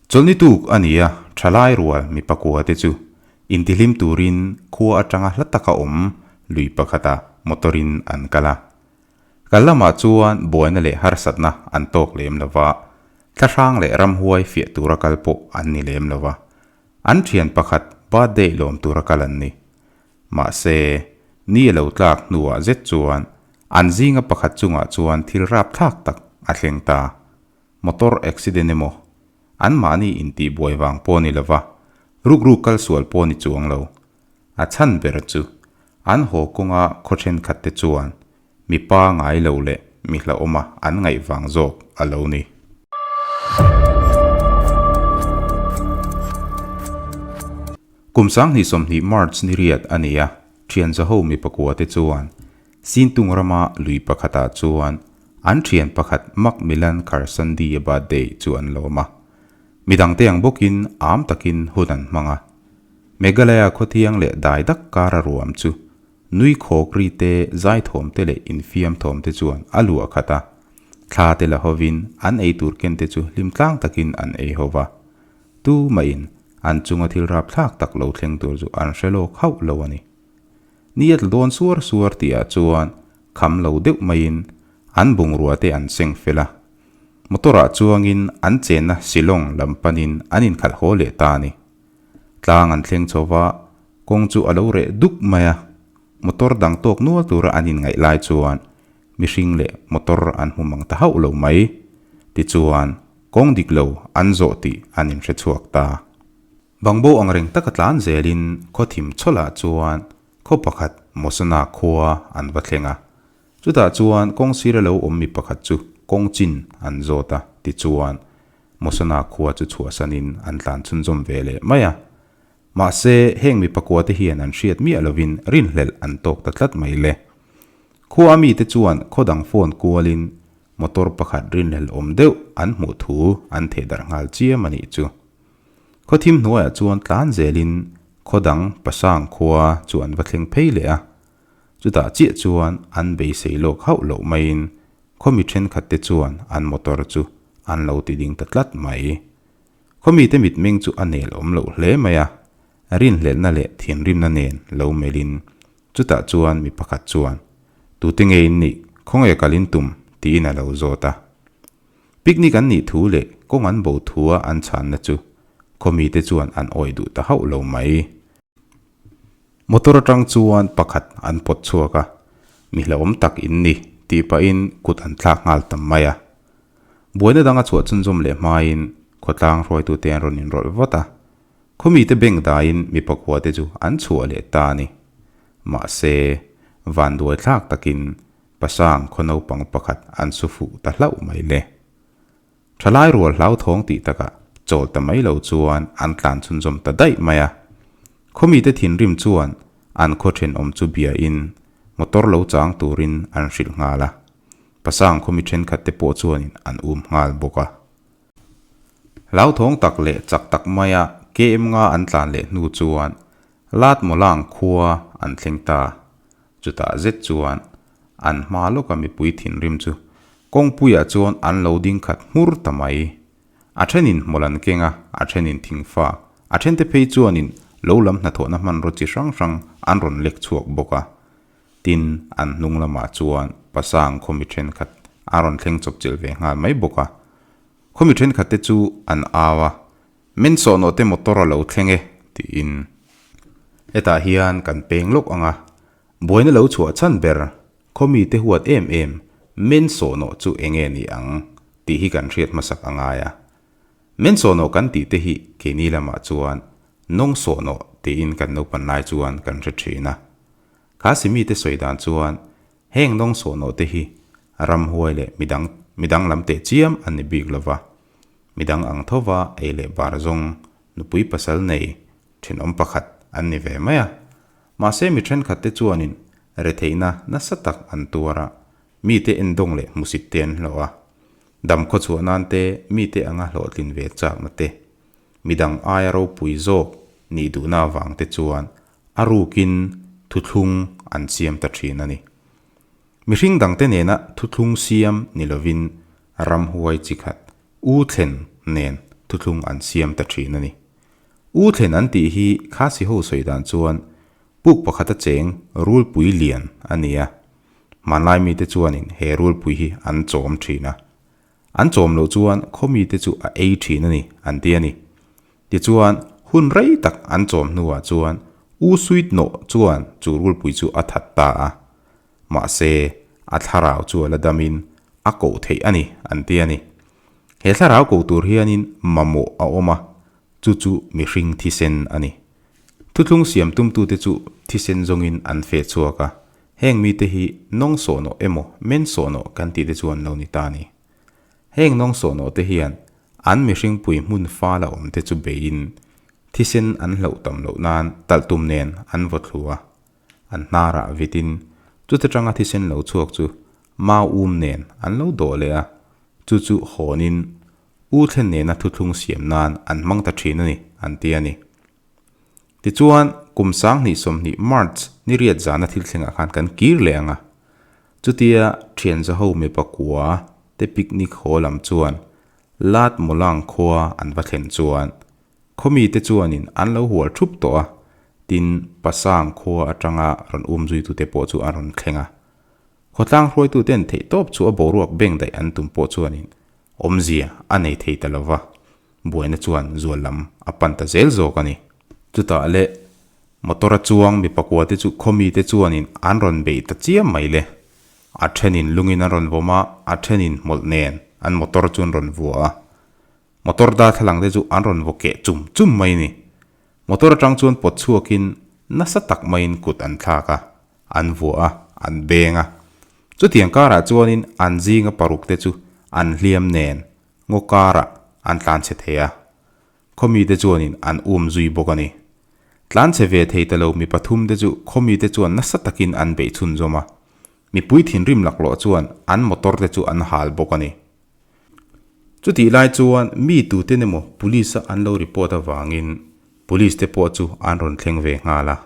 Chawlhni tuk a ni a, thalai rual mi pakua te chu intihlim turin khua atanga hla taka awm lui pakhata motor-in an kal a. Kal lamah chuan buaina leh harsatna an tawk lem lo va, thlahrang leh ramhuai fiah tura kal pawh an ni lem lo va. An thian pakhat birthday lawm tura kal an ni. Mahse, ni a lo tlak hnuah zet chuan an zinga pakhat chungah chuan thil rapthlak tak a thleng ta. Motor accident emaw, anmahni intihbuai vang pawh ni lova, rukru kal sual pawh ni chuang lo. A chhan ber chu, an haw kawnga khaw thenkhat te chuan mipa ngai lo leh mi hlauhawma an ngaih vang zawk a lo ni. Kum 2020 March ni riat a ni a, thian zaho mi pakua te chuan Sintung rama lui pakhatah chuan an thian pakhat Macmillan Kharsandi-a birthday chu an lawm a. Midangte ang bawkin am takin hun an hmang a. Meghalaya khawthiang leh dai dak kara ruam chu nui khawk ri te, zaithawm te leh infiam thawm te chuan a luah khat a. Thla te la hovin an ei tur ken te chu hlim tlang takin an ei ho va. Tu mahin an chunga thil rapthlak tak lo thleng tur chu an hre lawk hauh lo a ni. Ni a tla dawn suar suar tihah chuan kham lo deuh maiin an bungrua te an seng fel a. Motor ah chuangin an chenna Shillong lam panin an inkhalh haw leh ta a ni. Tlang an thleng chho va, kawng chu a lo reh duk mai a. Motor dang tawk nual tura an inngaih lai chuan mihring leh motor an hmu mang ta hauh lo mai. Tichuan, kawng dik lo an zawh tih an inhre chhuak ta. Bangbo ang reng taka tlan zelin khaw thim chhawlah chuan khaw pakhat Mawsana khua an va thleng a. Chutah chuan kawng sira lo awm mi pakhat chu kawng chin an zawt a, tichuan Mawsana khua chu chhuahsanin an tlan chhunzawm ve leh mai a. Mahse, heng mi pakua te hian an hriat miah lovin rinhlelh an tawk ta tlat mai le. Khua a mite chuan khaw dang phone kualin motor pakhat rinhlelh awm deuh an hmuh thu an thehdarh nghal chiam a nih chu. Khaw thim hnuaiah chuan tlan zelin khaw dang Pasang khua chu an va thleng phei leh a. Chutah chiah chuan an beisei lawk hauh loh maiin khaw mi thenkhat te chuan an motor chu an lo ti ding ta tlat mai. Khaw mite mitmeng chu a nel awm loh hle mai a, rinhlelhna leh thinrimna nen lo melhin chutah chuan mi pakhat chuan, Tute nge in nih? Khawnge kal in tum? tiin a lo zawt a. Picnic an nih thu leh kawng an bo thua an chhanna chu khaw mite chuan an awih duh ta hauh lo mai. Motor atang chuan pakhat an pawt chhuak a, mi hlauhawm tak in ni tih pahin kut an thlak nghal tam mai a. Buaina danga chhuah chhunzawm leh hmain khawtlang hruaitute an rawn inrawlh vat a, khaw mite bank daiin mi pakua te chu an chhuah leh ta a ni. Mahse, vanduai thlak takin Pasang khaw naupang pakhat an su fuh ta hlauh mai le. Thalai rual hlauthawng tih takah chawl ta mai lo chuan an tlan chhunzawm ta daih mai a. Khaw mite thinrim chuan an khaw thenawm chu biain motor lo chang turin an hrilh nghal a. Pasang khaw mi thenkhat te pawh chuanin an um nghal bawk a. Hlauthawng tak leh chak tak maia KM nga an tlan leh hnu chuan Lat Mawlang khua an thleng ta. Chutah zet chuan an hma lawka mipui thinrim chu kawngpuiah chuan an lo ding khat hmur ta mai. A thenin hmawlh an keng a, a thenin thingfa, a thente phei chuanin lo lam hnathawhna hmanraw chi hrang hrang an rawn lek chhuak bawk a. Tin, an hnung lamah chuan Pasang khawmi thenkhat an rawn thleng chawp chilh ve nghal mai bawk a. Khawmi thenkhat te chu an au a, Min sawhnawh te motor a lo thleng e, tiin. Hetah hian kan peng lawk ang a, buaina lo chhuah chhan ber, khaw mite huat em em, men sawhnawh chu eng nge ni ang tih hi kan hriat hmasak a ngai a. Men sawhnawh kan tih te hi keini lamah chuan nawng sawhnawh tiin kan naupan lai chuan kan hre thin a. Kha simi te sawi dan chuan heng nawng sawhnawh te hi ramhuai leh midang midang lam teh chiam an ni bik lova. Midang ang thova ei leh bar zawng nupui pasal nei thenawm pakhat an ni ve mai a. Mahse mi thenkhat te chuanin retheihna nasa tak an tuar a, mite endawng leh hmusit te an hlawh a. Dam khawchhuah nan te mite anga hlawhtlin ve chakna te, midang aia ropui zawk nih duhna avang te chuan a rukin thuthlung an siam ta thin a ni. Mihring dangte nena thuthlung siam ni lovin ramhuai chi khat U thlen nen thuthlung an siam ta thin a ni. U thlen an tih hi Khasi ho sawi dan chuan puk pakhata cheng rulpui lian a ni a. Hmanlai mite chuanin he rulpui hi an chawm thin a. An chawm loh chuan khaw mite chu a ei thin a ni an ti a ni. Tichuan hun rei tak an chawm hnuah chuan U Suit Nawh chuan chu rulpui chu a that ta a. Mahse, a thlarau chu a la damin a koh theih a ni an ti a ni. He thlarau ko tur hianin mamawh a awm a, chu chu mihring thisen a ni. Thuthlung siam tumtute chu thisen zawngin an feh chhuak a, heng mite hi nawng sawhnawh emaw men sawhnawh kan tihte chu an lo ni ta a ni. Heng nawng sawhnawh te hian an mihringpui hmun fala awmte chu beiin thisen an hloh tam loh nan talhtum nen an vaw thlu a. An hnarah vitin chuta tanga thisen lo chhuak chu mau um nen an lo dawh leh a, chu chu hawnin u thlen nena thuthlung siam nan an hmang ta thin a ni, an ti a ni. Tichuan, kum 2020 March ni riat zana thil thlengah khan kan kir leh ang a. Chutia thianzaho mipa kua te picnic haw lam chuan Lat Mawlang khua an va thlen chuan Khawmite chuanin an lo hual thup tawh a, tin Pasang khua atanga rawn um zuitute pawh chu an rawn thleng a. Khawtlang hruaituten theihtawp chu a boruak beng daih an tum pawh chuanin awmzia a nei thei ta lova, buaina chuan zual lam a pan ta zel zawk a ni. Chutah leh motor a chuang mi pakuate chu khawmite chuanin an rawn beih ta chiam mai le. A thenin lungin an rawn vawm a, a thenin hmawlh nen an motor chu an rawn vua a. Motor darthlalang te chu an rawn vaw keh chum chum mai a ni. Motor atang chuan pawt chhuakin nasa tak maiin kut an thlak a, an vuah a, an beng a. Chutiang karah chuanin an zinga paruk te chu an hliam nen ngaw karah an tlanchhe thei a. Khawmite chuanin an um zui bawk a ni. Tlanchhe ve thei ta lo mi pathum te chu khawmite chuan nasa takin an beih chhunzawm a. Mipui thinrim laklawh chuan an motor te chu an hal bawk a ni. Chutih lai chuan mi tuten emaw police a an lo report avangin police te pawh chu an rawn thleng ve nghal a.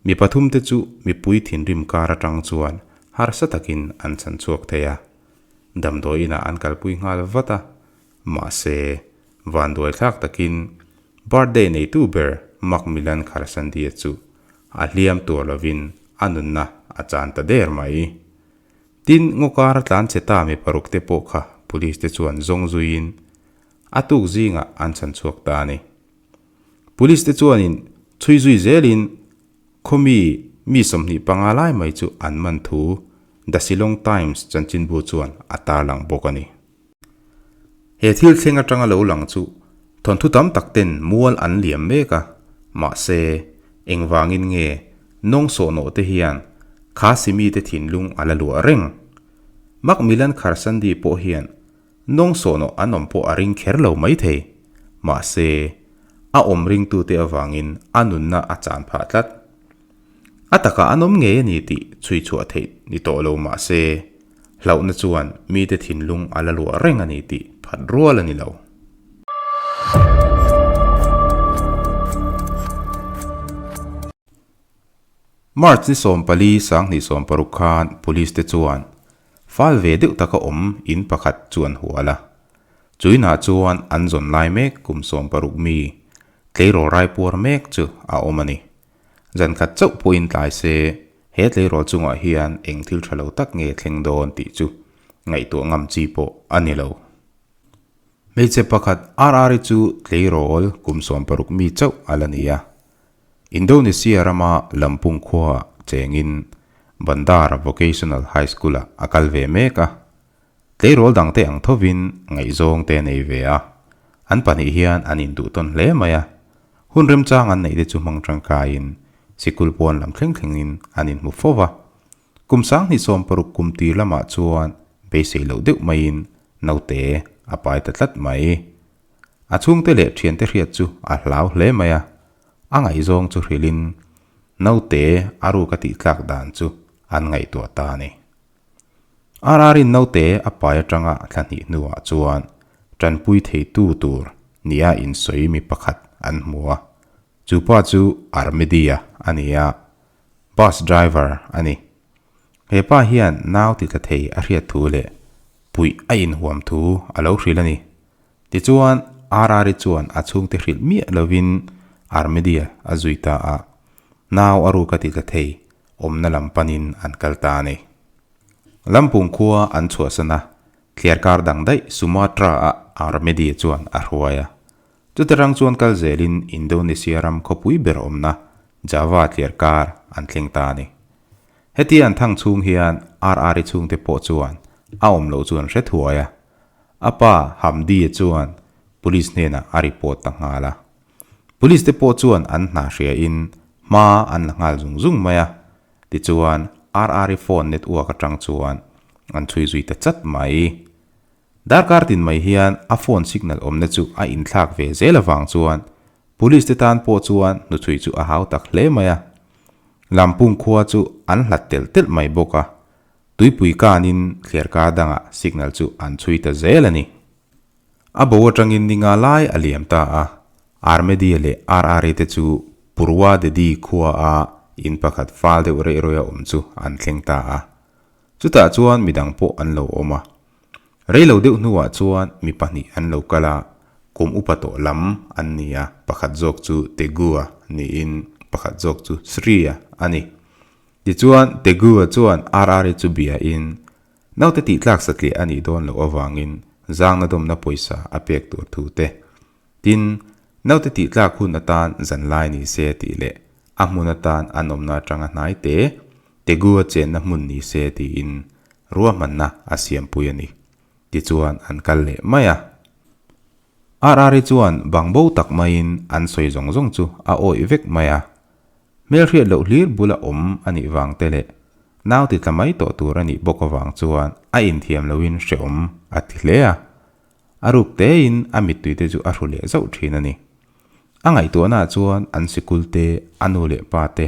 Mi pathum te chu mipui thinrim kar atang chuan harsa takin an chhan chhuak thei a. Damdawi inah an kalpui nghal vat a, mahse vanduai thlak takin birthday neitu ber Macmillan Kharsandia chu a hliam tur lovin a nunna a chan ta der mai. Tin, ngaw kar a tlan che ta mi paruk te pawh kha police te chuan zawng zuiin a tuk zingah an chhan chhuak ta a ni. Police te chuanin chhui zui zelin khawmi mi 25 lai mai chu an man thu The Shillong Times chanchinbu chuan a tarlang bawk a ni. He thil thleng atanga lo lang chu thawnthu tam tak ten mual an liam mek a, mahse, engvangin nge nawng sawhnawh te hian kha simi te thinlung a la luah reng? Macmillan Kharsandi pawh hian nawng sawhnawh an awm pawh a ring kher lo maithei, mahse, a awm ringtute avangin a nunna a chan phah tlat. A takah an awm ngei a ni tih chhui chhuah theih ni tawh lo mah se, hlauhna chuan mite thinlung a la luah reng a ni tih phat rual a ni lo. March ni 14 2016 khan Police te chuan fal ve deuh taka awm in pakhat chu an hual a. Chu inah chuan an zawn lai mek kum 60 mi tleirawl raipuar mek chu a awm a ni. Zan khat chauh pawhin tlai se, he tleirawl chungah hian eng thil tha lo tak nge thleng dawn tih chu ngaihtuah ngam chi pawh a ni lo. Hmeichhe pakhat RR-i chu tleirawl kum 60 mi chauh a la ni a. Indonesia rama Lampung khuaah chengin Bandara Vocational High School-ah a kal ve mek a. Tleirawl dangte ang thovin ngaihzawng te nei ve a, an pahnih hian an induh tawn hle mai a. Hun remchang an neih te chu hmang tangkaiin sikul pawn lam thleng thlengin an inhmu fo va. Kum 2016 kum tir lamah chuan beisei loh deuh maiin naute a pai ta tlat mai. A chhungte leh thiante hriat chu a hlau hle mai a, a ngaihzawng chu hrilhin naute a ruk a tihtlak dan chu an ngaihtuah ta a ni. RR-in naute a pai atanga thla hnih hnuah chuan tanpui theitu tur nia insawi mi pakhat an hmu a. Chu pa chu Armedia a ni a, bus driver a ni. He pa hian nau ti tla thei a hriat thu leh puih a inhuam thu a lo hrilh a ni. Tichuan, RR-i chuan a chhungte hrilh miah lovin Armedia a zui ta a, nau a ruk a ti tla thei, awmna lam panin an kal ta a ni. Lampung khua an chhuahsan a, thliarkar dang daih Sumatra-ah Armedia chuan a hruai a. Chuti rang chuan kal zelin Indonesia ram khawpui ber awmna Java thliarkar an thleng ta a ni. Hetia an thang chhung hian RR-i chhungte pawh chuan a awm loh chu an hre thuai a. A pa Hamdi-a chuan Police hnenah a report ta nghal a. Police te pawh chuan an hna hriain hma an la nghal zung zung mai a. Tichuan RR-i phone network atang chuan an chhui zui ta chat mai. Darkar tin mai hian a phone signal awmna chu a inthlak ve zel avang chuan Police te tan pawh chuan hnuchhui chu a hau tak hle mai a. Lampung khua chu an hlat telh telh mai bawk a, tuipui kanin thliarkar dangah signal chu an chhui ta zel a ni. A bo atangin ni nga lai a liam ta a, Armedia leh RRA te chu Purwa Dedi khua a in pakhat fal deuh reih rawih a awm chu an thleng ta a. Chutah chuan midang pawh an lo awm a. Rei lo deuh hnuah chuan mi pahnih an lo kal a, kum upa tawh lam an ni a, pakhat zawk chu Tegua niin pakhat zawk chu Sri-a a ni. Tichuan Tegua chuan RR-i chu biain naute tihtlak satliah a nih dawn loh avangin zangna dawmna pawisa a pek tur thu te, tin, naute tihtlak hun atan zanlai ni se tih leh a hmun atan an awmna atanga hnai te Tegua chenna hmun ni se tiin ruahmanna a siampui a ni. Tichuan an kal leh mai a. RR-i chuan bang bo tak maiin an sawi zawng zawng chu a awih vek mai a. Hmelhriat loh hlir bula awm a nih vang te leh nau ti tla mai tawh tur a nih bawk avang chuan a inthiam loin hrehawm a ti hle a. A ruk tein a mittui te chu a hru leh zauh thin a ni. A ngaihtuahnaah chuan an sikul te, a nu leh pa te,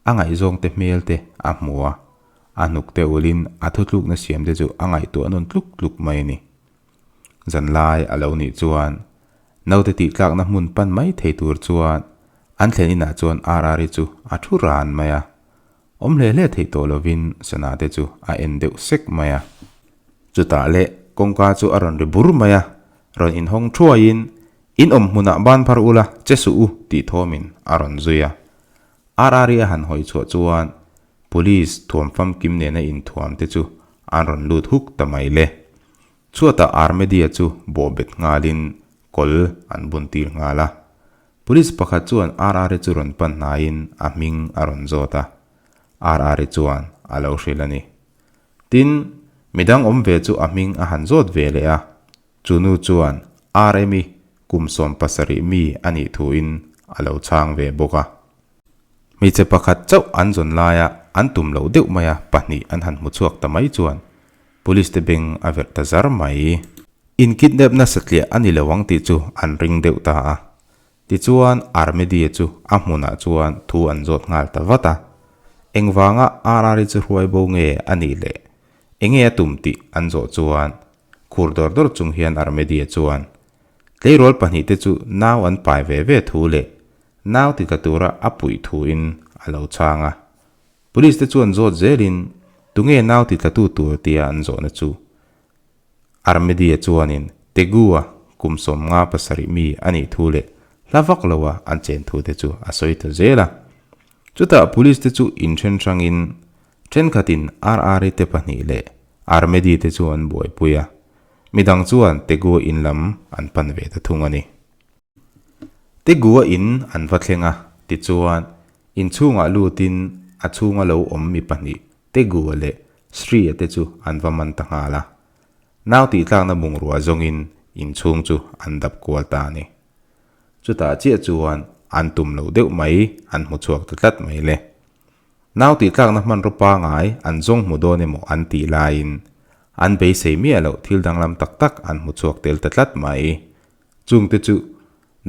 a ngaihzawng te hmel te a hmu a, a hnuk te ulin a thutlukna siam te chu a ngaihtuah nawn tluk tluk mai a ni. Zanlai a lo nih chuan naute tihtlakna hmun pan mai thei tur chuan an thlen inah chuan RR-i chu a thu ran mai a, awm hle hle theih tawh lovin sana te chu a en deuh sek mai a. Chutah leh kawngka chu a rawn ri bur mai a, rawn inhawng thuaiin, In awm hmunah ban phar ula, che suh u, tih thawmin a rawn zui a. RR-i a han hawi chhuah chuan Police thuam famkim nena inthuam te chu an rawn lut huk ta mai le. Chhuatah Armedia chu bawhbet nghalin kawl an bun tir nghal a. Police pakhat chuan RR-i chu rawn pan hnaiin a hming a rawn zawt a. RR-i chuan a lo hrilh a ni. Tin, midang awm ve chu a hming a han zawt ve leh a. Chu nu chuan RM-i kum 70 mi a nih thuin a lo chhang ve bawk a. Hmeichhe pakhat chauh an zawn laia an tum loh deuh maia pahnih an han hmu chhuak ta mai chuan Police te beng a verh ta zar mai. In kidnap na satliah a ni lo ang tih chu an ring deuh ta a. Tichuan Armedia chu a hmunah chuan thu an zawt nghal ta vat a. Engvanga RR-i chu hruai bo nge a nih leh enge a tum tih an zawh chuan Khur dawr dawr chung hian Armedia chuan tleirawl pahnihte chu nau an pai ve ve thu leh nau ti tla tura a puih thuin a lo chhang a. Police te chuan zawt zelin tunge nau ti tlatu tur tia an zawhna chu Armedia chuanin Tegua kum 57 mi a nih thu leh hla vak loa an chen thu te chu a sawi ta zel a. Chutah police te chu inthen hrangin Thenkhatin RR-i te pahnih leh Armedi te chu an buaipui a, midang chuan Tegua in lam an pan ve ta thung a ni. Tegua in an va thleng a, tichuan inchhungah lutin a chhunga lo awm mi pahnih Tegua leh Sri-a te chu an va man ta nghal a. Nau tihtlakna bungrua zawngin inchhung chu an dap kual ta a ni. Chutah chiah chuan an tum loh deuh mai an hmu chhuak ta tlat mai le. Nau tihtlakna hmanraw pangai an zawng hmu dawn emaw an tih laiin an beisei miah loh thil danglam tak tak an hmu chhuak tel ta tlat mai. Chungte chu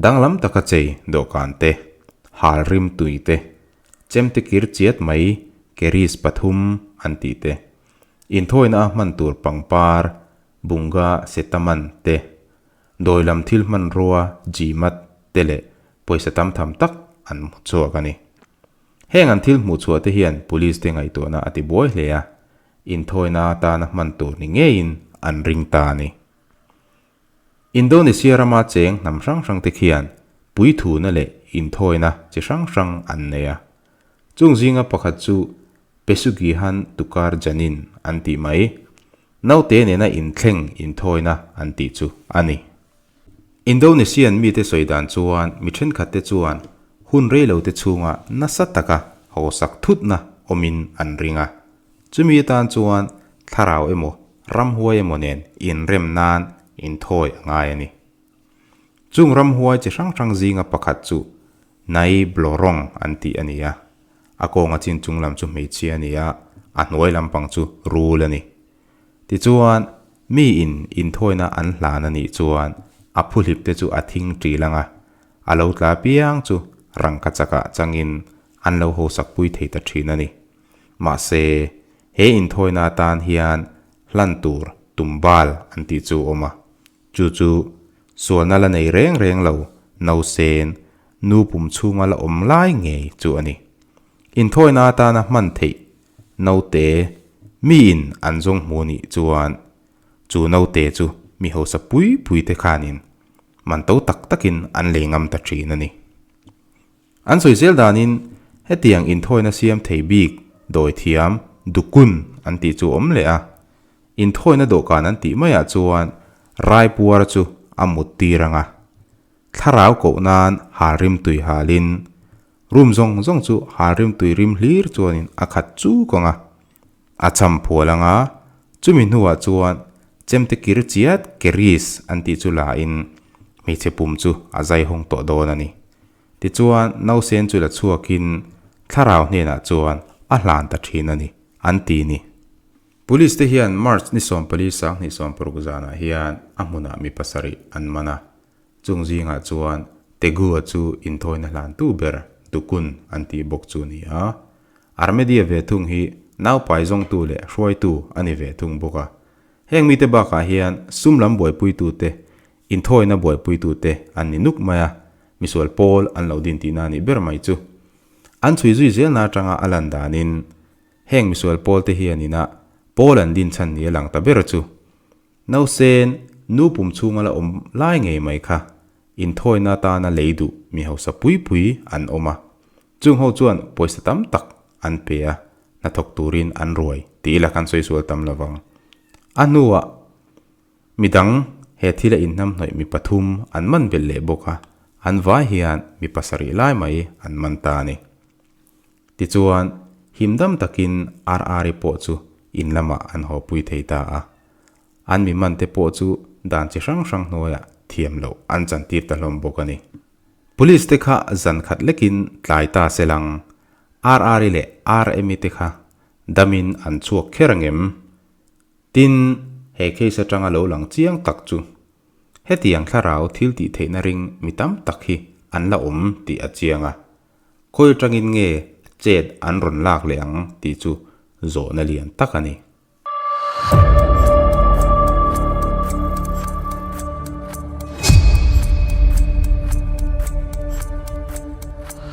danglam taka chei dawhkan te, hal rim tui te, chemte kir chiat mai keris pathum an tih te, inthawina a hman tur pangpar, bunga setaman te, dawi lam thil hmanrua jimat te leh pawisa tam tham tak an hmu chhuak a ni. Heng an thil hmuh chhuah te hian Police te ngaihtuahna a ti buai hle a, inthawina atana hman tur ni ngeiin an ring ta a ni. Indonesia rama cheng hnam hrang hrangte khian puithuna leh inthawina chi hrang hrang an nei a. Chung zinga pakhat chu Pesugihan Tukar Janin an tih mai, naute nena inthleng inthawina an tih chu a ni. Indonesian mite sawi dan chuan mi thenkhatte chuan hun reilote chhunga nasa taka hausak thutna awmin an ring a. Chumi atan chuan thlarau emaw ramhuai emaw nen inrem nan inthawi a ngai a ni. Chung ramhuai chi hrang hrang zinga pakhat chu Nai Blorong an tih a ni a. A kawnga chin chung lam chu hmeichhia a ni a, a hnuai lampang chu rul a ni. Tichuan, mi in inthawina an hlan a nih chuan a phuhlip te chu a thing ṭil ang a, a lo tla piang chu rangka chakah changin an lo hausak pui thei ta ṭhin a ni. Mahse, he inthawina atan hian hlan tur tumbal an tih chu a awm a, chu chu sualna la nei reng reng lo nausen nu pum chhunga la awm lai ngei chu a ni. Inthawina atana hman theih Naute, miin an zawng hmu nih chuan chu naute chu mi hausa pui pui te khanin man to tak takin an lei ngam ta thin a ni. An sawi zel danin hetiang inthawina siam thei bik dawi thiam dukun an tih chu awm leh a, inthawina dawhkan an tih maiah chuan raipuar chu a mut tir ang a, thlarau koh nan hal rimtui halin Room zawng zawng chu hal rimtui rim hlir chuanin a khat chuk ang a, a cham phual ang a, chumi hnuah chuan chemte kir chiat keris an tih chu la in hmeichhe pum chu a zai hawng tawh dawn a ni. Tichuan nausen chu la chhuakin thlarau hnenah chuan a hlan ta thin a ni, an ti ni. Police te hian March ni 14 2016 zanah hian a hmunah mi pasarih an man a, Chung zingah chuan Tegua chu inthawina hlantu ber Dukun an tih bawk chu ni a. Armedia ve thung hi naupai zawngtu leh hruaitu a ni ve thung bawk a. Heng mite bakah hian sum lam buaipuitute, inthawina buaipuitute an ni nuk mai a, misual pawl an lo din tihna a nih ber mai chu. An chhui zui zelna atanga a lan danin heng misual pawlte hian inah pawl an din chhan ni a lang ta ber chu. Nausen, nu pum chhunga la awm lai ngei mai kha inthawina atana lei duh mi hausa pui pui an awm a. Chung ho chuan pawisa tam tak an pe a, hnathawk turin an ruai tih ila khan sawi sual tam lovang. A hnuah midang he thila inhnamhnawih mi pathum an man belh leh bawk a, an vai hian mi pasarih lai mai an man ta a ni. Tichuan, himdam takin RR-i pawh chu in lamah an hawpui thei ta a. An mi mante pawh chu dan chi hrang hrang hnuaiah thiam loh an chantir ta hlawm bawk a ni. Police te kha zan khat lekin tlai ta se lang, RR-i leh RM-i te kha damin an chhuak kher angem? Tin, he case atanga lo lang chiang tak chu hetiang thlarau thil tih theihna ring mi tam tak hi an la awm tih a chiang a. Khawi atangin nge chet an rawn lak leh ang tih chu zawhna lian tak a ni.